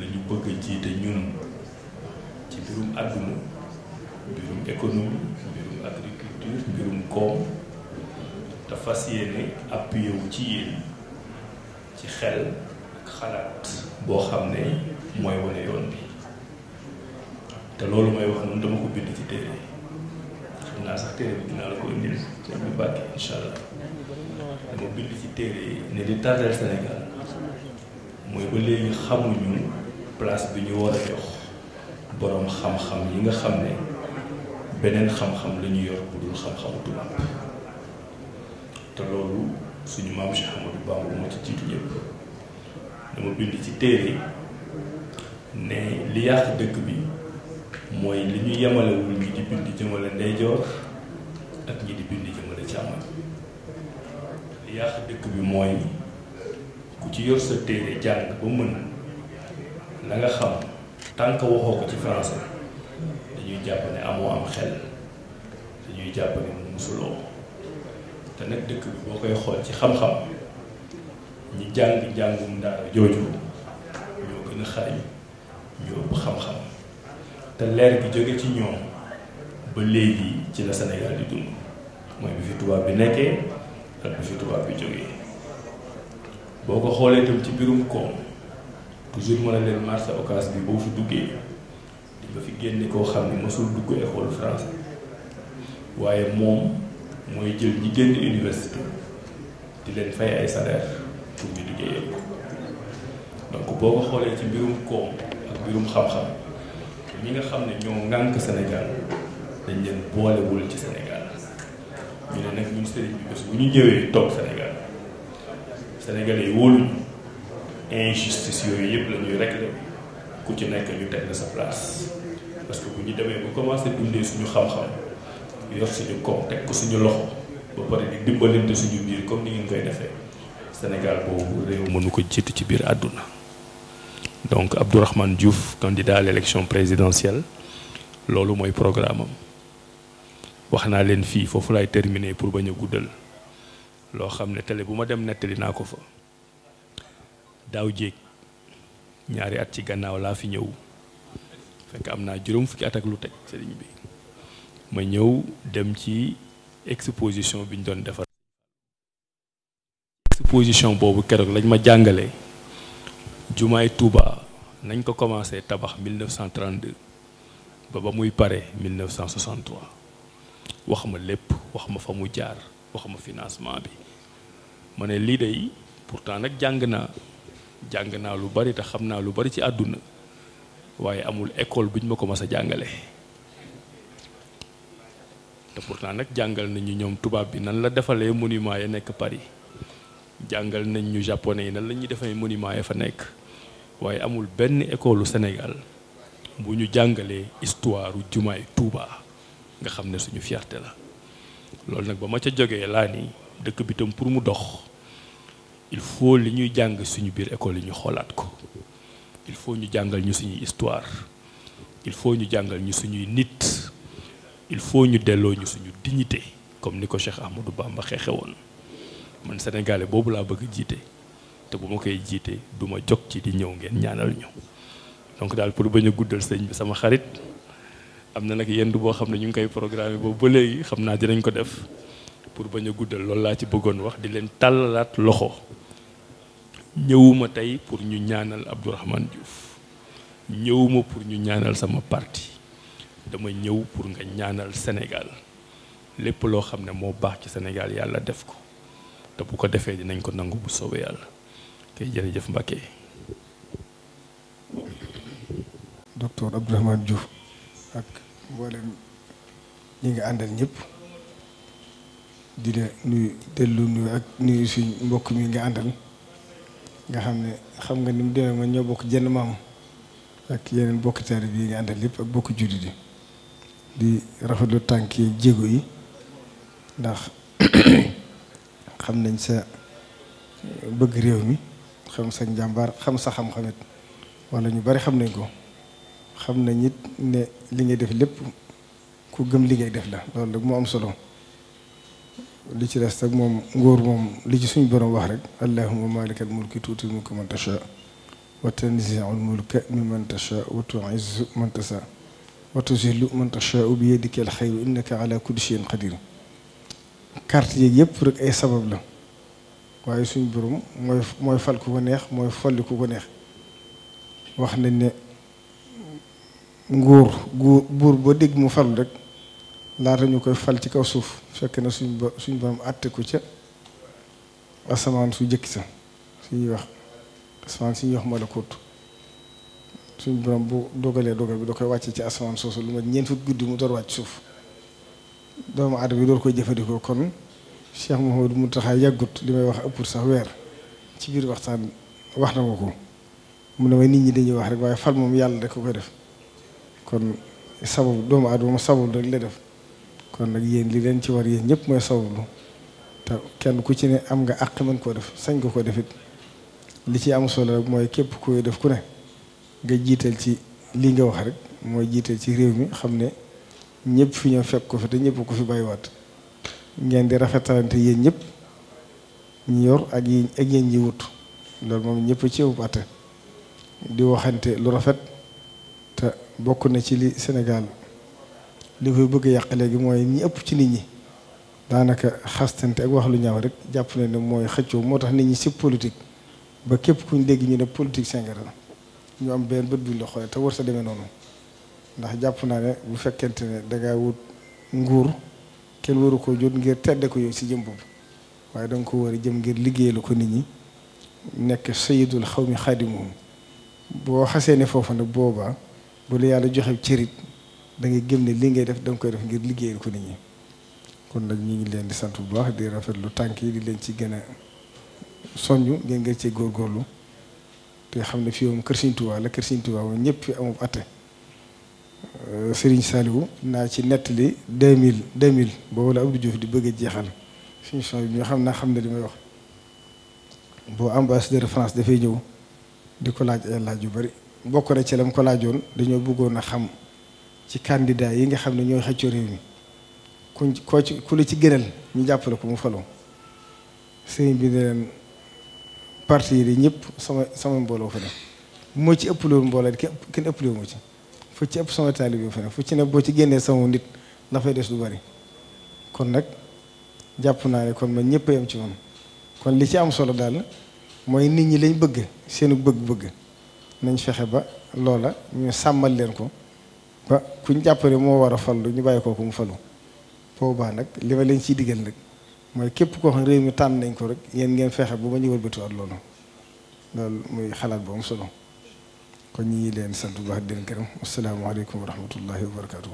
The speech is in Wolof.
la ñu bëgg a jiite ñun ci mbirum àdduna mbirum économie mbirum agriculture mbirum koom te fas yéene appuyé wu ci yéen ci xel ak xalaat boo xam ne mooy wane yoon bi te loolu may wax noonu dama ko bind ci téere xam naa sax téere bi dinaa la ko indil te ñu bàkke incha allah dama bind ci téere yi ne di tardeel Sénégal mooy ba léegi xamuñu place bi ñu war a jox boroom xam-xam yi nga xam ne beneen xam-xam la ñu yor bu dul xam-xamu tubaab te loolu suñu maam Cheikh Ahmadou Bamba moo ci jiitu ñëpp dama bind ci téere ne li yàq dëkk bi mooy li ñu yemalewul ñi di bind jëmale ndeyjoor ak ñi di bind jëmale càmmoñ li yàq dëkk bi mooy ku ci yor sa téere jàng ba mën la nga xam tant que waxoo ko ci français dañuy jàpp ne amoo am xel dañuy jàpp ne mu musuloo te nag dëkk bi boo koy xool ci xam-xam ñi jàng njàngum daara jooju ñoo gën a xarañ ñoo ëpp xam-xam te leer gi jóge ci ñoom ba léegi ci la Sénégal di dund mooy bi fi tubaab bi nekkee ak bi fi tubaab bi jógee boo ko xoolee itam ci mbirum koom toujours mën a leen marché Ocass bi boo fi duggee di nga fi génne koo xam ne mësul dugg école français waaye moom mooy jël ñi génn université di leen fay ay salaire pour ñu liggéeyal ko donc boo ko xoolee ci mbirum koom ak mbirum xam-xam ñi nga xam ne ñoo ŋànk Sénégal dañ leen boolewul ci Sénégal ñu ne nag ñun sëriñ bi bés bu ñu ñëwee toog Sénégalais yi wóoluñu injustice yooyu yëpp la ñuy réglé ku ci nekk ñu teg la sa place parce que bu ñu demee bu commencé dundee suñu xam-xam yor suñu koom teg ko suñu loxo ba pare di dimbalante suñu biir comme ni ngeen koy defee Sénégal boobu réew mënu ko jiitu ci biir àdduna. Donc Abdourahmane Diouf candidat à l'élection présidentielle loolu mooy programme am wax naa leen fii foofu laay terminer pour bañ a guddal loo xam ne télé bu ma dem nettali naa ko fa daaw jéeg ñaari at ci gannaaw laa fi ñëw fekk am naa juróom fukki at ak lu teg sëriñ bi ma ñëw dem ci exposition bi ñu doon defar exposition boobu keroog lañ ma jàngale jumaay Touba nañ ko commencé tabax 1932 ba muy pare 1963 wax ma lépp wax ma fa mu jaar wax ma financement bi ma ne lii day pourtant nag jàng naa lu bari te xam naa lu bari ci àdduna waaye amul école bu ñu ma ko mas a jàngale te pourtant nag jàngal nañu ñoom tubaab bi nan la defalee monument ya nekk Paris jàngal nañ ñu japonais yi nan la ñuy defee monument ya fa nekk waaye amul benn école Sénégal bu ñu jàngalee histoire jumaay Touba nga xam ne suñu fierté la loolu nag ba ma ca jógee laa ni dëkk bi tam pour mu dox il faut li ñuy jàng suñu biir école yi ñu xoolaat ko il faut ñu jàngal ñu suñuy histoire il faut ñu jàngal ñu suñuy nit il faut ñu delloo ñu suñu dignité comme ni ko Cheikh Ahmadou Bamba xeexe woon man sénégalais boobu laa bëgg jiite te bu ma koy jiite du ma jóg ci di ñëw ngeen ñaanal ñu donc daal pour bañ a guddal sëñ bi sama xarit am na nag yendu boo xam ne ñu ngi koy programme boobu ba léegi xam naa dinañ ko def pour bañ a guddal loolu laa ci bëggoon wax di leen tàllalaat loxo ñëwuma tey pour ñu ñaanal Abdourahmane Diouf ñëwuma pour ñu ñaanal sama parti dama ñëw pour nga ñaanal Sénégal lépp loo xam ne moo baax ci Sénégal yàlla def ko te bu ko defee dinañ ko nangu bu soobee yàlla kay jërëjëf Mbacké. docteur Abdourahmane Diouf ak mboolem ñi nga àndal ñëpp di la nuyu dellu nuyu ak nuyu suñ mbokk mi nga àndal nga xam nga ni mu demee ma ñoo bokk jenn maam ak yeneen bokk taalibe yi nga àndal lépp ak bokk jullit yi di rafetlu tànki jéego yi ndax xam nañ sa bëgg réew mi xam sa njàmbaar xam sa xam-xamit wala ñu bari xam nañ ko xam nañ it ne li ngay def lépp ku gëm li ngay def la loolu rek moo am solo li ci des nag moom ngóor moom li ci suñu borom wax rek allahumma malikal mulki tuutil mulka man tasha wa tanzi'ul mulka mimman tashaa wa tu'izzu man tashaa wa tuzillu man tashaa bi yadika al-xayru innaka ala kulli shay'in qadir. carte yeeg yëpp rek ay sabab la waaye suñ borom mooy fal ku ko neex mooy folli ku ko neex. wax nañ ne buur boo dégg mu falu rek laata ñu koy fal ci kaw suuf fekk na suñ borom àtte ko ca asamaan su jëkk sa suñuy wax asamaan suñuy wax malakut suñ borom bu dogalee dogal bi da koy wàcce ci asamaan soosu lu ma ñeent fukki guddi mu door wàcc suuf doomu aadama bi door koy jëfandikoo. kon Cheikh Mouhamadou Mountakha yàggut li may wax ëppul sax weer ci biir waxtaan wax na ma ko mu ne ma nit ñi dañuy wax rek waaye fal moom yàlla rek ko koy def kon sababu doomu aadama sababu rek la def kon nag yéen li leen ci war yéen ñëpp mooy sababu te kenn ku ci ne am nga àq mën koo def sañ nga ko defit li ci am solo rek mooy képp koy def ku ne nga jiital ci lii nga wax rek mooy jiital ci réew mi xam ne ñëpp fi ñëw fekk ko fi te ñëpp ko fi bàyyiwaat ngeen di rafetalante yéen ñëpp ñi yor ak yéen ñi wut loolu moom ñëpp ci ëpp àtte di waxante lu rafet te bokk na ci li Sénégal li koy bëgg a yàq léegi mooy ñi ëpp ci nit ñi daanaka xastante ak wax lu ñaaw rek jàpp na ne mooy xëccoo moo tax nit ñi si politique ba képp kuñ dégg ñu ne politique Sénégal ñu am benn bët buñ la xoolee te war sa demee noonu ndax jàpp naa ne bu fekkente ne dangaa wut nguur kenn waru ko jot ngir tedde ko yow si jëm boobu waaye danga ko war a jëm ngir liggéeyal ko nit ñi nekk sayyidul xawmi xaadimuhum boo xasee ne foofu nag boobaa bu la yàlla joxe cërit da ngay gëm ne li ngay def da nga koy def ngir liggéeyal ko nit ñi. kon nag ñu ngi leen di sant bu baax di rafetlu tànk yi di leen ci gën a soññu ngeen gën cee góorgóorlu te xam ne fii moom kër Sëriñ Tuubaa la kër Sëriñ Tuubaa moom ñëpp fi amul atte. Serigne Saliou naa ci nettali 2000 boobu la Abdou Diouf di bëgg a jeexal suñu son bi xam ne li may wax boo ambassadeur France dafay ñëw di ko laaj ay laaj yu bari bokk na ci lam ko laajoon dañoo bëggoon a xam ci candidat yi nga xam ne ñooy xëccoo réew mi ku la ci gënal ñu jàppale ko mu faloo sëriñ bi ne leen parti yi di ñëpp sama mbooloo fa ne moo ci ëpp loolu mbooloo kenn ëpp loolu moo ci fu ci ëpp sama taalibe bi fa ne fu ci ne boo ci génnee sama nit la fay des du bari kon nag jàpp naa ne kon man ñëpp a yem ci moom kon li ci am solo daal mooy nit ñi lañ bëgg seenu bëgg-bëgg nañ fexe ba loola ñu sàmmal leen ko ba kuñ jàppale moo war a fallu ñu bàyyi kooku mu fallu boobaa nag li ma leen ciy digal nag mooy képp koo xam réew mi tànn nañ ko rek yéen ngeen fexe ba ñu wëlbatiwaat loolu muy xalaat bu am solo kon ñi ngi leen sant bu baax di leen gërëm asalaamaaleykum wa rahmatullahi wa barakatuh